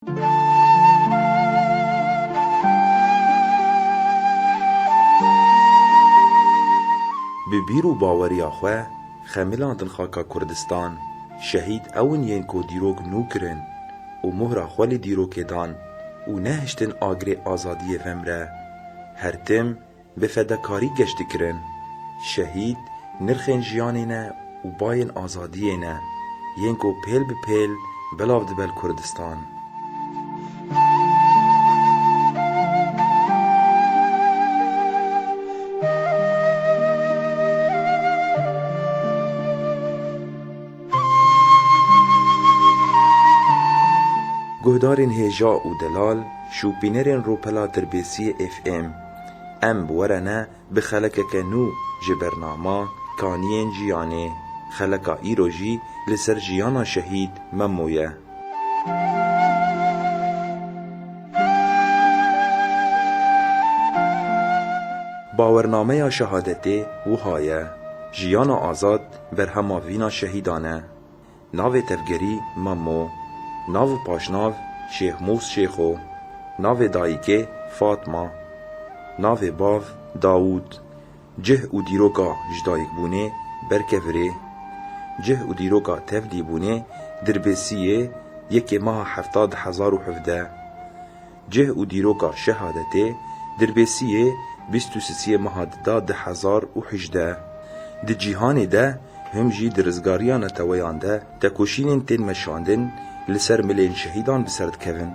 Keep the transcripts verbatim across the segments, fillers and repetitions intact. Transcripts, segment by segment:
Bi bîr û baweriya xwe xemilandin xaka Kurdistan. Şehîd ew in yên ku dîrok nû kirin û mohra xwe li dîrokê dan û nehiştin agirê azadiyê vemre. Her tim bi fedekarî geş dikirin. Şehîd nirxên jiyanê ne û bayên azadiyê ne, yên ku pêl bi pêl belav dibe li Kurdistan. Guhdarên hêja û delal, şopînerên rûpela Dirbêsiyê F M, em bi we re ne bi xelekeke nû ji bernama Kaniyên Jiyanê. Xeleka îro jî li ser jiyana şehîd Memo ye. Bawernameya şehadetê wiha ye: Jiyana azad berhema vîna şehîdan e. Navê tevgerî Memo. Nav û paşnav Şêxmûs Şêxo. Navê dayikê Fatma. Navê bav Dawûd. Cih û dîroka ji dayikbûnê Berkevirê. Cih û dîroka tevlîbûnê Dirbêsiyê, yekê meha hefta du hezar û hevdeh. Cih û dîroka şehadetê Dirbêsiyê, bîst û sisiyê meha dida du hezar û hejdeh. Di cîhanê de him jî di rizgariya neteweyan de tekoşînên tên meşandin li ser milên şehîdan bi ser dikevin.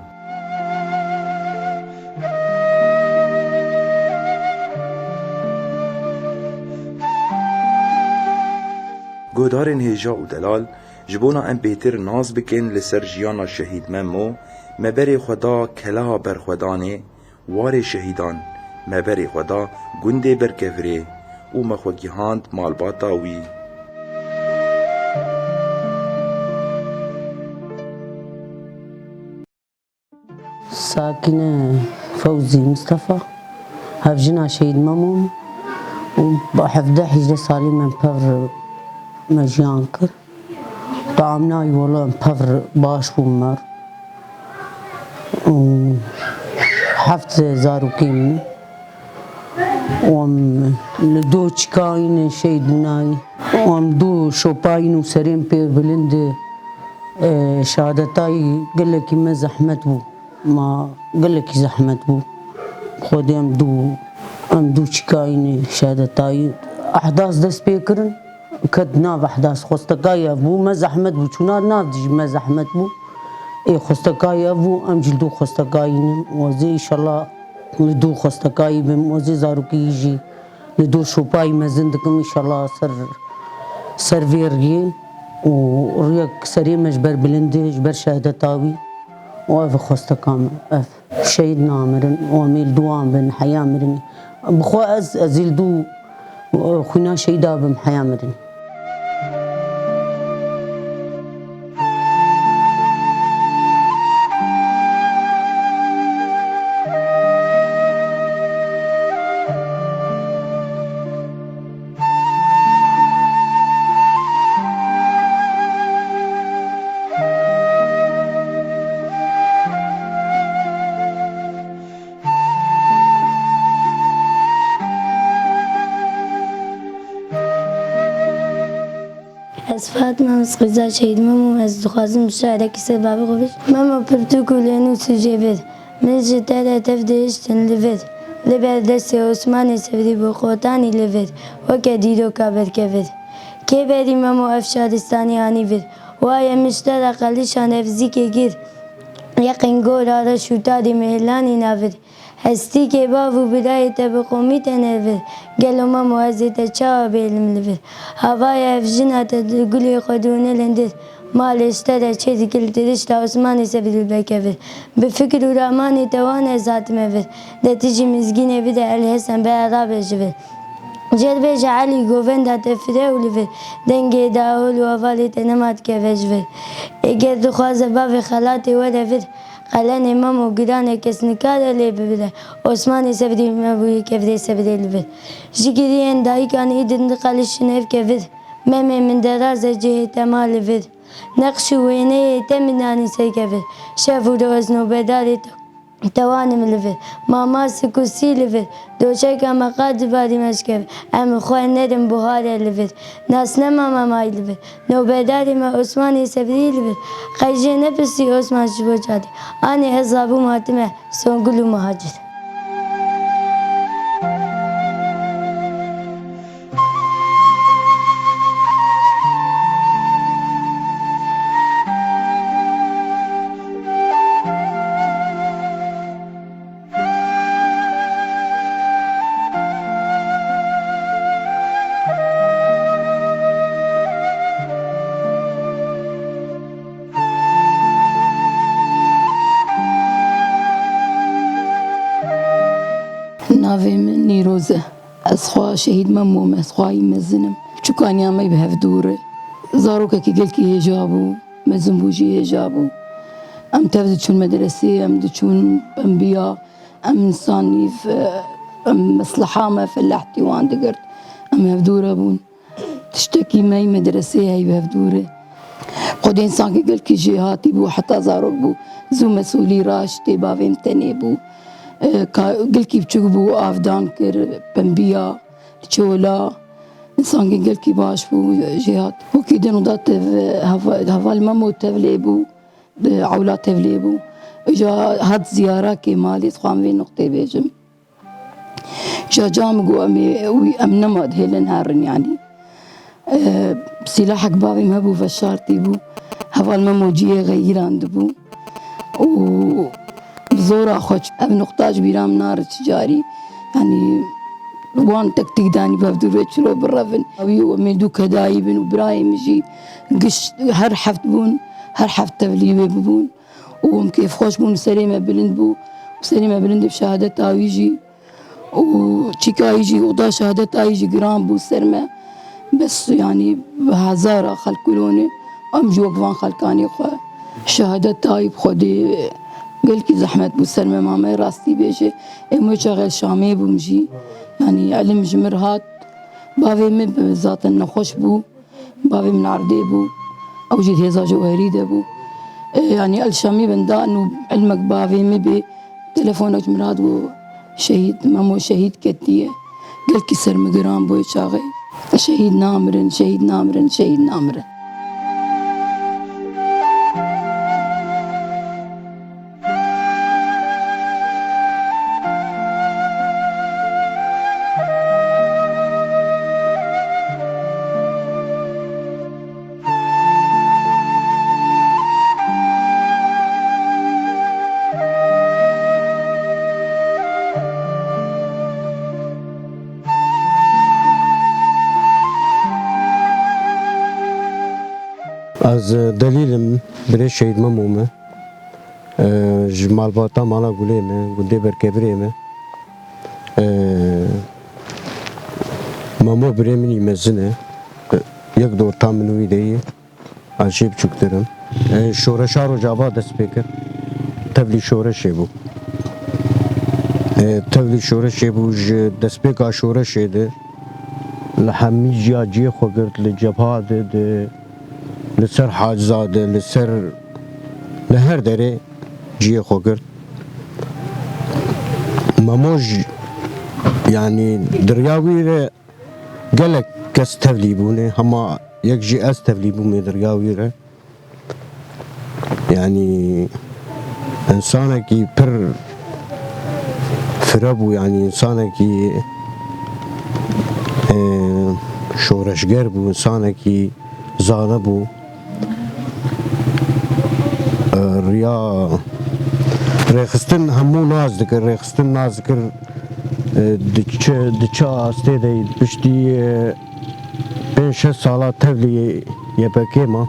Guhdarên hêja û delal, ji bona em bêtir nas bikin li ser jiyana şehîd Memo, me berê xwe da keleha berxwedanê, warê şehîdan, me berê xwe da gundê Berkevirê û me xwe gihand malbata wî. Sakîne Fewzî Mistefa, hevjina Şehîd Memo me û hevdeh hejdeh salî me pevr me jiyan kir. Tamnayî wela em pevr baş bûn me. Û heft zarokê min. Û em li do çikayî ne şehîd bûnayî. Û em du şopayîn û serên pêr bilind, e, şehadetayî gelekî me zehmet bû. Ma gelekî zehmet bû. Xwedê em du, em du çikayî ne şehadetayî. Ehdas dest pê kirin. Ket nav ehdas xwestekayî ev bû, me zehmet bû, çûna nav dijî me zehmet bû. Ê xwestekayî ev bû, em jî li dû xwestekayî ne. Wezê înşallah li dû xwestekayî bim, wezê zarokî jî li dû şopayî mezin dikim, înşallah ser, ser vê riyê û riyek serê me ji ber bilind e, ji ber şehadeta wî û ev e xwesteka me, ev. Şehîd namirin, û em ê li dû wan bin, heya mirinê. Bi xwe ez, ez ê li dû, e, xwîna şehîda bim, heya mirinê. Ez Fatma, ez qîza Şehîd Memo, ez dixwazim şiirekî ser bavê xwe bêjim. Memo pirtûk û lênû sûcê vir. Min ji te re tev dihiştin li vir. Li ber destê Osmanê Sevrî bû qotanî li vir, weke dîroka berkevir. Kê berî Memo ev şaristanî anî vir. Waye min ji te re qelîşan ev zîkê gir. Yeqîn gora reş û tarî mêlanî navir. Hestîkê bav û birayê te bi qomî tene vir. Gelo Memo ez ê te çawa bêlim li vir? Havaya ev jina te di gulê xwe dûne lindir. Malê ji te re çê dikil tirişta Osmanê Sevrî li berkevir. Bi fikir û ramanê te wan ez hatime vir. De tu jî mizgînê bide El Hesen bera rabe ji vir. Jêr bêje Elî govenda te firew li vir. Dengê dahol û hevalê te nema dikeve ji vir. Êger dixwaze bavê xelatê were vir. Qelenê Memo giran e kes nikare lê bibire. Osmanê Sevrî me bûye kevirê sevrê li vir. Ji giriyên dayikan îdin diqelişin ev kevir. Memê min deraz e cihê te ma li vir. Neqş û wêneyê te min danî ser kevir. Şev û roz nobedarê te, tewanê min li vir. Ma masik û sî li vir. Doçeka me qat di barî me ji kevir. Em xwe nerin buhare li vir. Nasnema me may li vir. Nobedarê me Osmanê Sebrî li vir. Qey jê nepirsî Osman ji bo çatê. Anê ez rabûm hatime Songul û Muhacir. Navê min Nîroz e. Ez xwe şehîd Memo me, ez xwayî mezin im. Çûkaniya me bi hev dûr e. Zarokekî gelkî hêja bû, mezin bû jî hêja bû. Em tev diçûn medresê, em diçûn pembiya, em însanî, em mesleha me felehtî wan digirt. Em hevdûre bûn. Tiştekî me yî medreseyê heyv hevdûr e. Xwedê însankî gelkî jêhatî bû, heta zarok bû. Zû mesûlî raştê, bavê min tenê bû. E, ka-, gelkî biçûk bû, avdan kir, pembiya, çola. Însankî gelkî baş bû, jêhat. Wekî din û da tev, heva-, heval Memo tevlê bû, e, ewla tevlê bû. Îja hat ziyarakê malê, dixwam vê nuqtê bêjim. Îja ca min got, em ê wî, em nema dihêlin herin, yanî. E, sîlahek bavê min hebû, veşartî bû. Heval Memo cihê xwe girandibû. Û bi zora xwe ç-, ev nuqta ji bîra min nare çi carî. Yanî wan tektîk danî bi hevdûr ve çilo birevin. Wî û em ê dû kedayî bin û birayê min jî giş her heft bûn, her heft tevlî wê bibûn. Û em kêfxweş bûn, serê me bilind bû. Serê me bilind û şehadeta wî jî. Û çîka yî jî, oda şehadeta yî jî giran bû ser me. Bes, yanî, bi hezara xelk kulonê, em jî wek van xelkanê xwe şehadeta yî bi Xwedê gelkî zehmet bû ser me, ma me rastî bêje. Em wê çaxê Şamê bûm jî. Yanî, elim ji min re hat. Bavê min bi zaten nexweş bû. Bavê min erdê bû. Ew jî di hêza jewherî de bû. E, yanî el Şamî bin da nû ilmek bavê min bê. Telefonek ji min re hat got, şehîd, Memo şehîd ketiye. Gelkî ser min giran bû çaxê. Şehîd namirin, şehîd namirin, şehîd namirin. Ez delîl im, birê Şehîd Memo me. E, ji malbata mala gulê me, gundê Berkevirê me. E, Memo birê min î mezin e. E, yek dorta min wî de ye. Ez jê biçûktir im. E, şoreşa Rojava dest pê kir. Tevlî şoreşê bû. E, tevlî şoreşê bû, ji destpêka şoreşê de li hemî ciya cihê xwe girt, li cebha de, de, li ser haciza de, li ser, li her derê cihê xwe girt. Memo jî, yanî, di riya wî re gelek kes tevlî bûne, hema yek jî ez tevlî bûme di riya wî re. Yanî, însanekî pir fire bû, yanî, însanekî, e, şoreşger bû, însanekî zane bû. E, riya rêxistin hemû nas dikir, rêxistin nas dikir, e, diçe, diçe astê de piştî, e, pênc şeş sala tevlî Y P G ma.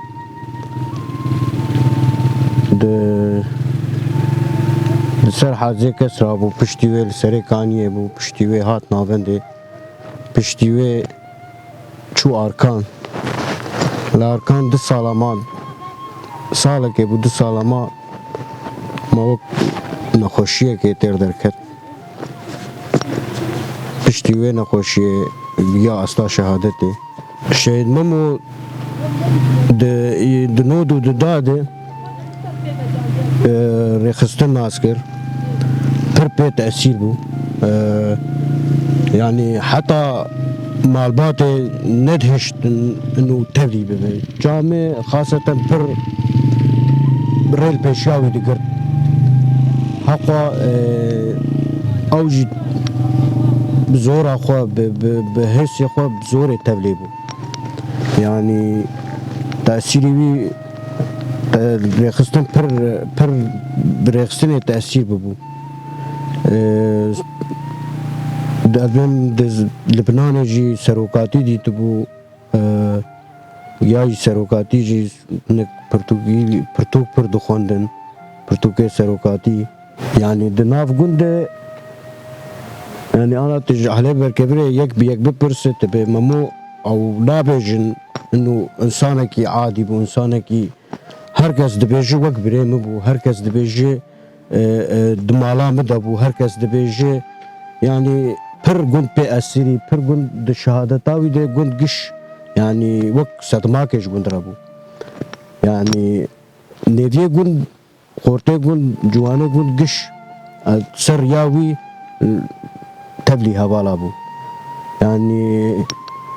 Di, di ser hacê kes rabû, piştî wê li Serê Kaniyê bû, piştî wê hat navendê, piştî wê çû Arkan. Li Arkan du sala ma, salekê bû, du sala ma, ma wek nexweşiyekê têr derket. Piştî wê nexweşiyê giya asta şehadetê. Şehîd Memo Di, di nod û di da de, e, rêxistin nas kir. Pir pê tesîr bû. E, yanî heta malbatê nedihiştin û tevlî bibe. Çavê me xaseten pir rê li pêşiya wî digirt. Heqa, e, ew jî bi zora xwe, bi, bi, bi hêrsê xwe bi zorê tevlê bû. Yanî tesîrî wî, te-, rêxistin pir, pir bi rêxistinê tesîr bibû. E, di, em di Libnanê jî serokatî dîtibû. E, ya jî serokatî jî hinek pirtûkî, pirtûk pir dixwendin, pirtûkê serokatî. Yanî di nav gund de, yanî ana tu ji ehlê berkevirê yek bi yek bipirse, tu bê Memo ew nabêjin, inu insanekî adî bû, insanekî her kes dibêje wek birê min bû, her kes dibêje e, e, di mala min de bû, her kes dibêje, yanî pir gund pê esîrî, pir gund di şehadeta wî de gund giş, yanî wek sedmakê ji gund re bû. Yanî nêviyê gund, xortê gund, ciwanê gund giş, e, ser ya wî, e, tevlî hevala bû. Yanî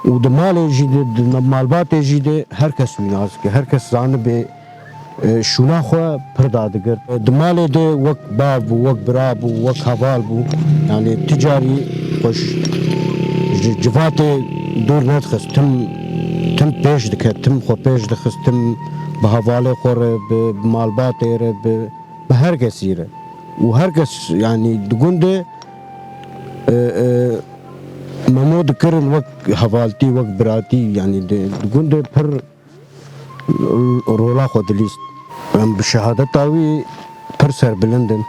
û di malê jî de, di malbatê jî de her kes wî nas dike, her kes zanibê, e, şûna xwe pir dadigirt. Di malê de wek bav bû, wek bira bû, wek heval bû. Yanî ti carî xwe ji, ji civatê dûr nedixist. Tim, tim pêş diket, tim xwe pêş dixist, tim bi hevalê xwe re, bi, bi malbatê re, bi, bi her kesî re. Û her kes, yanî di gundê, e, e, Memo dikirin wek hevaltî, wek biratî, yanî di, di gundê pir rola xwe dilîst. Em bi şehadeta wî pir serbilind in.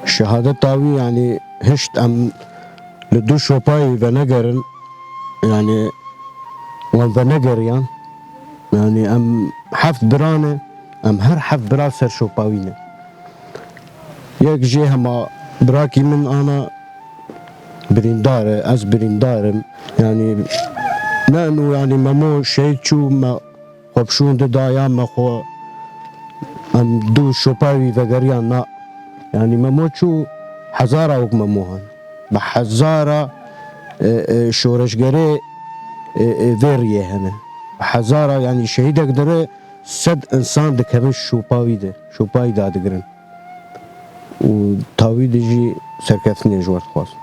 Şehadeta wî, yanî hişt em li du şopayî venegerin, yanî wan venegeriyan. Yanî em heft bira ne, em her heft bira ser şopa wî ne. Yek jê hema birakî min ana birîndar e, ez birîndar im. Yanî ne inu, yanî Memo şehîd çû, me xwe bi şûn dida ya me xwe, em du şopa wî vegeriyan, na. Yanî Memo çû, hezara wek Memo hene. Bi hezara, e, e, şoreşgerê, e, e, vê riyê hene. Bi hezara, yanî şehîdek dire, sed insan dikevin şopa wî de, şopa wî dadigirin. Û tawî de jî serkeftinê ji we dixwazim.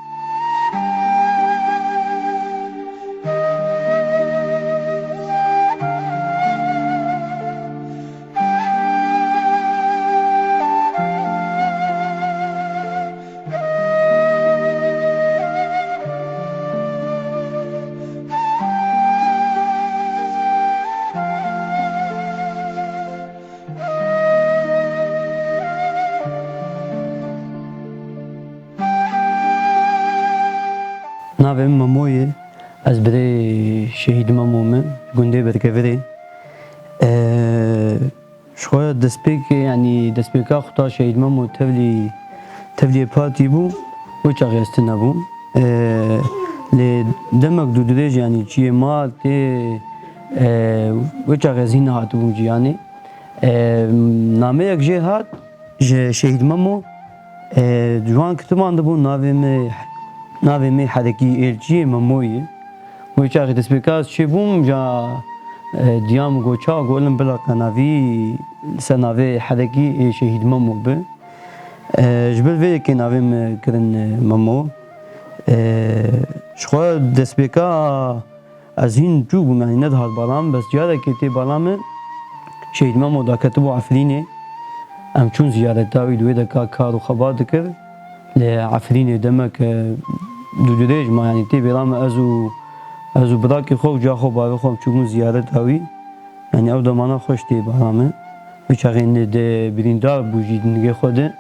Navê min Memo ye. Ez birê Şehîd Memo me, gundê Berkevirê. Ee, ji xwe destpêkê, yanî destpêka xuta Şehîd Memo tevlî, tevliyê partî bû, wê çaxê ez tune bûm. Ee, lê demek dû dirêj, yanî çiyê ma tê, ee, wê çaxê ez hîn hatibûm jiyanê. Ee, nameyek jê hat, ji Şehîd Memo, e, ji wan kitiban dibû, navê me, navê me Herekî Êlçiyê Memo ye. Wê çaxê destpêka ez çêbûm, ja, e, diya min got, çawa, got, lim bila qenavî li ser navê Herekî ê Şehîd Memo bi. E, ji ber vê yekê navê me kirin, e, Memo. E, ji xwe destpêka Ez hîn çûk bûm, yanî nedihat bala min, bes carekê tê bala min, Şehîd Memo daketibû Efrînê. Em çûn ziyareta wî, di wê deka kar û xebat dikir. Lê Efrînê demek, e, dûdirêj ma, yanî tê bêla min, ez û, ez û birakê xwe û ca xwe bavê xwe em çûbûn ziyareta wî. Yanî ew demana xweş tê bala min. Wî çaxê ne de birîndar bû jî di nigê xwe de.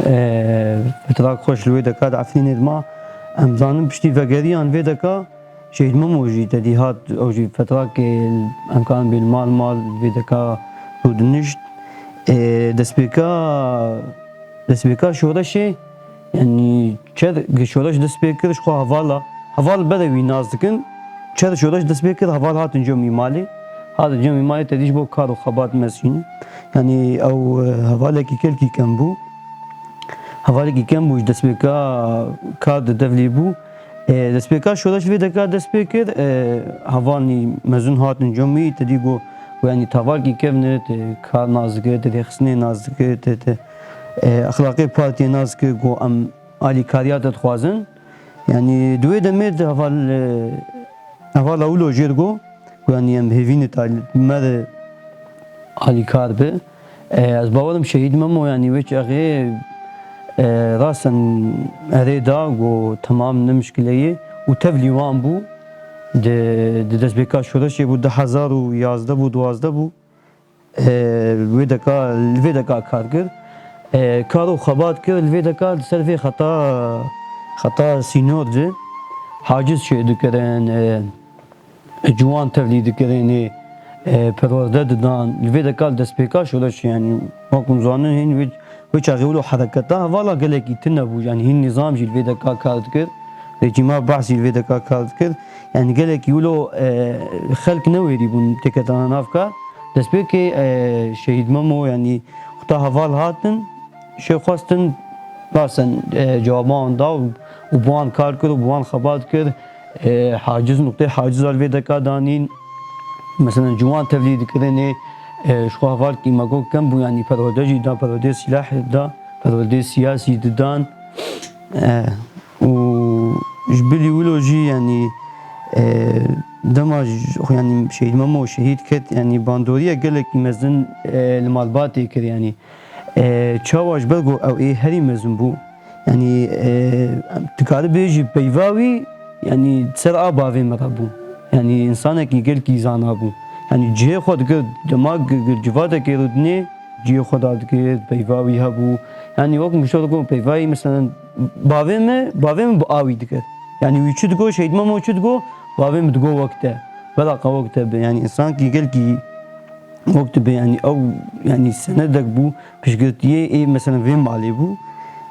E, fetrak xweş li wê deka di Efrînê de ma. Em zanin piştî vegeriyan vê deka, Şehîd Memo jî tedî hat, ew jî fetrakê em karin bê li mal mal vê deka rûdinişt. Ê, destpêka, destpêka şoreşê, yanî çer, şoreş dest pê kir, ji xwe hevala, heval berê wî nas dikin. Çer şoreş dest pê kir, heval hatin cem wî malê. Hat cem hîmayê te dî ji bo kar û xebat me şîn. Yanî ew, e, hevalekî gelkî kem bû. Hevalekî kem bû, ji destpêka kar di tevlî bû. E, destpêka şoreş vê deka dest pê kir, e, hevalnî mezin hatin cem wî, te dî got, got, yanî, te hevalkî kevn e, te kar nas dikir, te rêxistinê nas dikir, te, te, e, exlaqê partiyê nas dikir, got, em alîkariya te dixwazin. Yanî di wê demê de heval, e, hevala wilo jê digot, ku yanî em hêvî ne te me re alîkar bi. E, ez bawerim Şehîd Memo, yanî wê çaxê, e, rasten erê da, got, temam, ne mişkile ye, û tevlî wan bû. Di, di destpêka şoreşê bû, du hezar û yazdeh bû, duwazdeh bû. E, wê deka, li vê deka kar kir. E, kar û xebat kir, li vê deka li ser vê xeta, xeta sînor de haciz çêdikirin, e, ciwan tevlî dikirin, e, e, perwerde didan. Li vê deka li destpêka şoreşê, yanî, wek hûn zanin, hîn wê, wê çaxê wilo hereketa hevala gelekî tune bû, yanî hîn nîzam jî li vê deka kar dikir, rejîma Baas jî li vê deka kar dikir. Yanî gelekî wilo, e, xelk newêrî bûn têketana nav kar. Destpêkê, e, Şehîd Memo, yanî, xweta heval hatin, şê xwestin, rasten, e, cewaba wan da û, û bi wan kar kir û bi wan xebat kir. E, haciz, nuqtê haciza li vê deka danîn. Meselen, ciwan tevlî dikirinê, e, ji xwe hevalkî me got kem bû, yanî perwerde jî da, perwerdê sîlahê da, perwerdê siyasî didan. E, û ji bilî wilo jî, yanî, e, dema ji, yanî, Şehîd Memo şehîd ket, yanî, bandoriyek gelekî mezin, e, li malbatê kir, yanî. E, çawa, ji ber ku ew ê herî mezin bû, yanî, e, tu karî bêjî peyva wî, yanî, ser a bavê me re bû. Yanî, însanekî gelkî zana bû. Yanî, cihê xwe dikir, dema gi-, gi-, civatekê rûdinê, cihê xwe dadikir, peyva wî hebû. Yanî, wek min ji te re got, peyva wî, meselen, bavê me, bavê me bi a wî dikir. Yanî, wî çi digot, Şehîd Memo çi digot, bavê min digot wek te. Belaqa wek te bi. Yanî, însanekî gelkî wek tu bê, yanî ew, yanî senedek bû, piştgirtiyê ê, meselen, vê malê bû.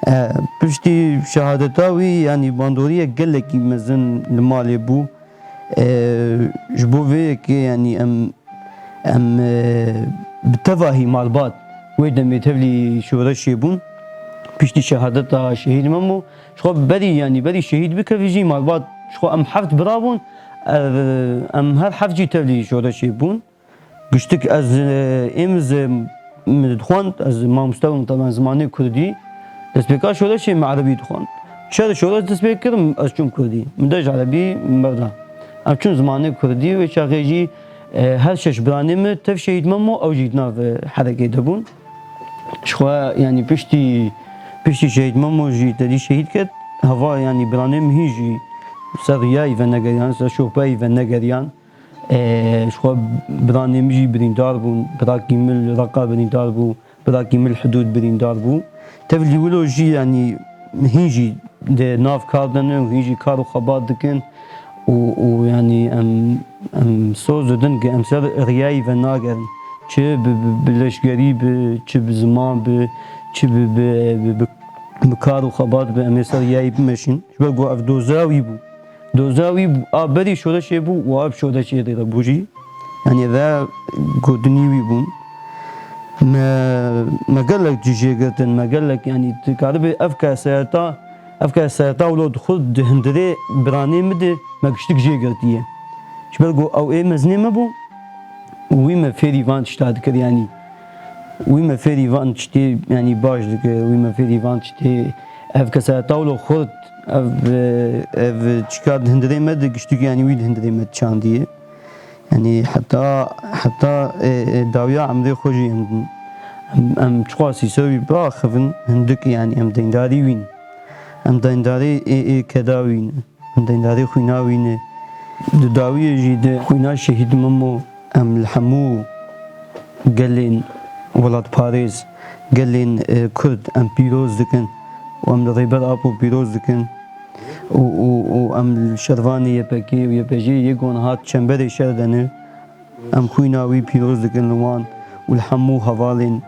E, piştî şehadeta wî, yanî bandoriyek gelekî mezin li malê bû. E, ji bo vê yekê, yanî em, em, e, bi tevahî malbat wê demê tevlî şoreşê bûn. Piştî şehadeta Şehîd Memo, ji xwe berî, yanî berî şehîd bikeve jî malbat, ji xwe em heft bira bûn, ev, em her heft jî tevlî şoreşê bûn. Giştik ez, e, êm zi, min dixwend, ez mamoste bûm, teben zimanê kurdî. Destpêka şoreşê min erebî dixwend. Çer şoreş dest pê kir, ez çûm kurdî. Min dej erebî min berda. Em çûn zimanê kurdî, wê çaxê jî, e, her şeş biranê min tev Şehîd Memo, ew jî di nav, e, herekê de bûn. Ji xwe, yanî piştî, piştî Şehîd Memo jî te dî şehîd ket, heva, yanî biranê min hîn jî ser riyayî venegeriyan, ser şopeyî venegeriyan. E, ji xwe biranê min jî birîndar bûn. Birakî min li Reqa birîndar bû. Birakî min li Hidûd birîndar bû. Tevlî wilo jî, yanî, hîn jî di nav kar de ne û hîn jî kar û xebat dikin. Û, û, yanî, em, em soz didin ku em ser riyayî venagerin. Çi bi, bi, bi leşgerî bi, çi bi ziman bi, çi bi, bi, bi, bi, bi kar û xebat bi, em ê ser riyayî bimeşin. Ji ber ku ev doza wî bû. Doza wî a berî şoreşê bû û a bi şoreşê re bû jî. Yanî ve godinî wî bûn. Me, me gelek cî jê girtin, me gelek, yanî tu karibê ev kesayeta, ev kesayeta wilo di xwe di hundirê biranê min de me giştik jê girtiye. Ji ber ku ew ê mezinê me bû, û wî me fêrî van tişta dikir, yanî wî me fêrî van tiştê, yanî baş dikir, wî me fêrî van tiştê. Ev kesayeta wilo xurt, ev, ev çika di hundirê me de giştik, yanî wî di hundirê me çandiye. Yanî heta, heta, e, e, dawiya emrê xwe jî em, em, em çiqasî ser wî biaxivin, hindik, yanî em deyndarî wî ne. Em deyndarê ê, ê keda wî ne. Em deyndarê xwîna wî ne. Di dawiyê jî de xwîna Şehîd Memo em li hemû gelên welatparêz, gelên, e, Kurd em pîroz dikin û em li Rêber Apo pîroz dikin û, û, û em li şervanê Y P G û Y P J'ê yê ku niha di çemberê şer de ne, em xwîna wî pîroz dikin li wan û li hemû hevalên,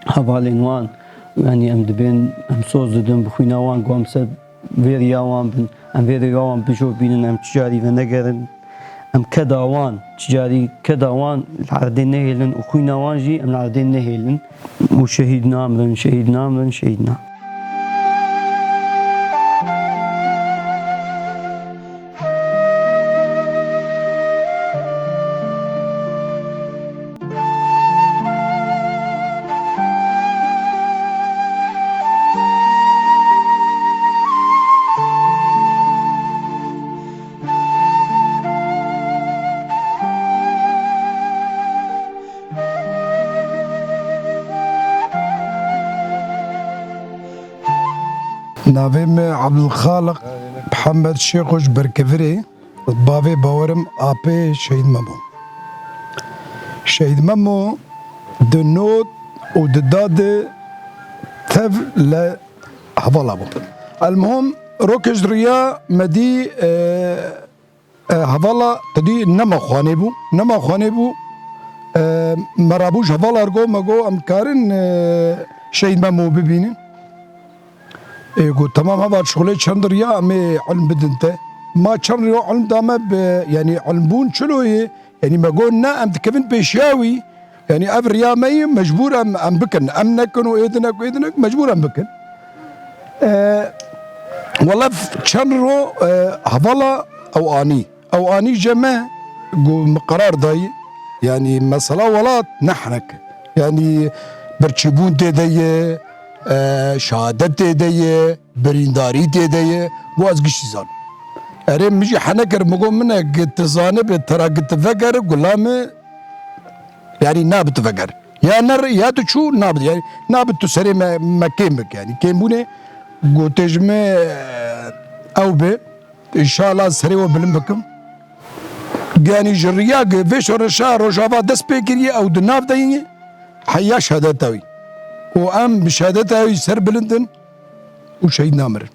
hevalên wan. Yanî em dibên, em soz didin bi xwîna wan ku em ser vê riya wan bin, em vê rêya wan bişopînin, em çi carî venegerin. Em keda wan, çi carî keda wan li erdê nehêlin û xwîna wan jî em li erdê nehêlin. Û şehîd namirin, şehîd namirin, şehîd na. Navê me Abdulxaliq Mihemed Şêxo ji Berkevirê, bavê bawerim apê Şehîd Memo. Şehîd Memo di not û di da de tev le hevala bû. Elmuhim, rokê ji riya me dî, e, e, hevala te dî nema xwanê bû. Nema xwanê bû. E, me rabû ji hevala re got, me got, em karin, e, Şehîd Memo bibînin. Ê got, "Temam, heva şixulê çend riya em ê ilm bidin te." Ma çend riya ilm da me bi, yanî ilmbûn çilo ye? Yanî me got, "Ne, em dikevin pêşiya wî." Yanî ev riya me ye, mecbûr em, em bikin. Em nekin û ê din ek û ê din ek, mecbûr em bikin. Ee, wele çend ro, e, hevala ew anî. Ew anî je me, got, "Me qerar dayî, yanî mesela welat ne henek. Yanî birçîbûn tê de ye, e, şehadet tê de ye, birîndarî tê de ye." Got, "Ez giştî zanim." Erê, min jî henek kir, min got, "Min e, gi tu zanibe, tera gi tu veger, gula min, yanî nabe tu veger. Ya ne, ya tu çû, nabe, yanî nabe tu serê me, me kêm bik, yanî kêmbûnê." Gotê ji min, e, ew be. Înşallah serê we bilind bikim. Yanî ji riya ge vê şoreşa Rojava dest pê kiriye, ew di nav de ye, heya şehadeta wî. Û em bi şehadeta wî ser bilind in û şehîd namirin.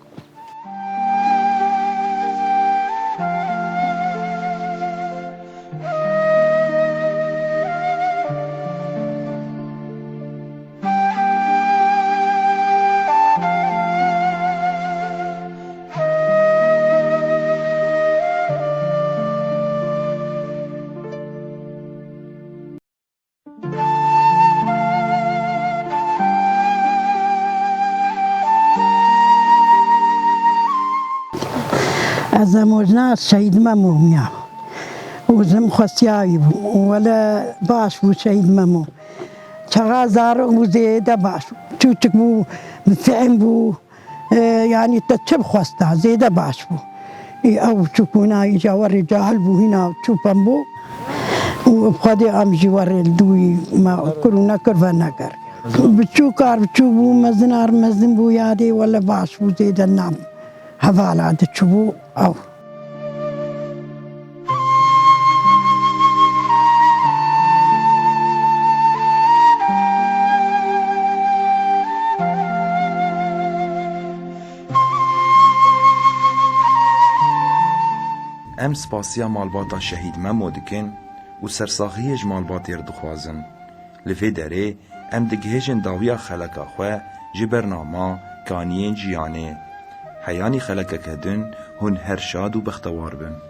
Ez emojna Şehîd Memo miya. Û zim xwestiya wî bû. Û wele baş bû Şehîd Memo. Çaxa zarok bû, zêde baş bû. Çûçik bû, bi fehim bû. E, yanî te çi bixwesta, zêde baş bû. Ê, ew çûkûna îca werê cahil bû, hîna çûpen bû. Û bi Xwedê em jî werê li dûyî me kir û nekir veneger. Biçûkar biçûk bû, mezinar mezin bû, yadê wele baş bû, zêde nam hevala diçûbû ew. Em spasiya malbata Şehîd Memo dikin û sersaxiyê ji malbatê re dixwazin. Li vê derê em digihêjin dawiya xeleka xwe ji bernama Kaniyên Jiyanê. Heyanî xelekeke din hûn her şad û bextewar bin.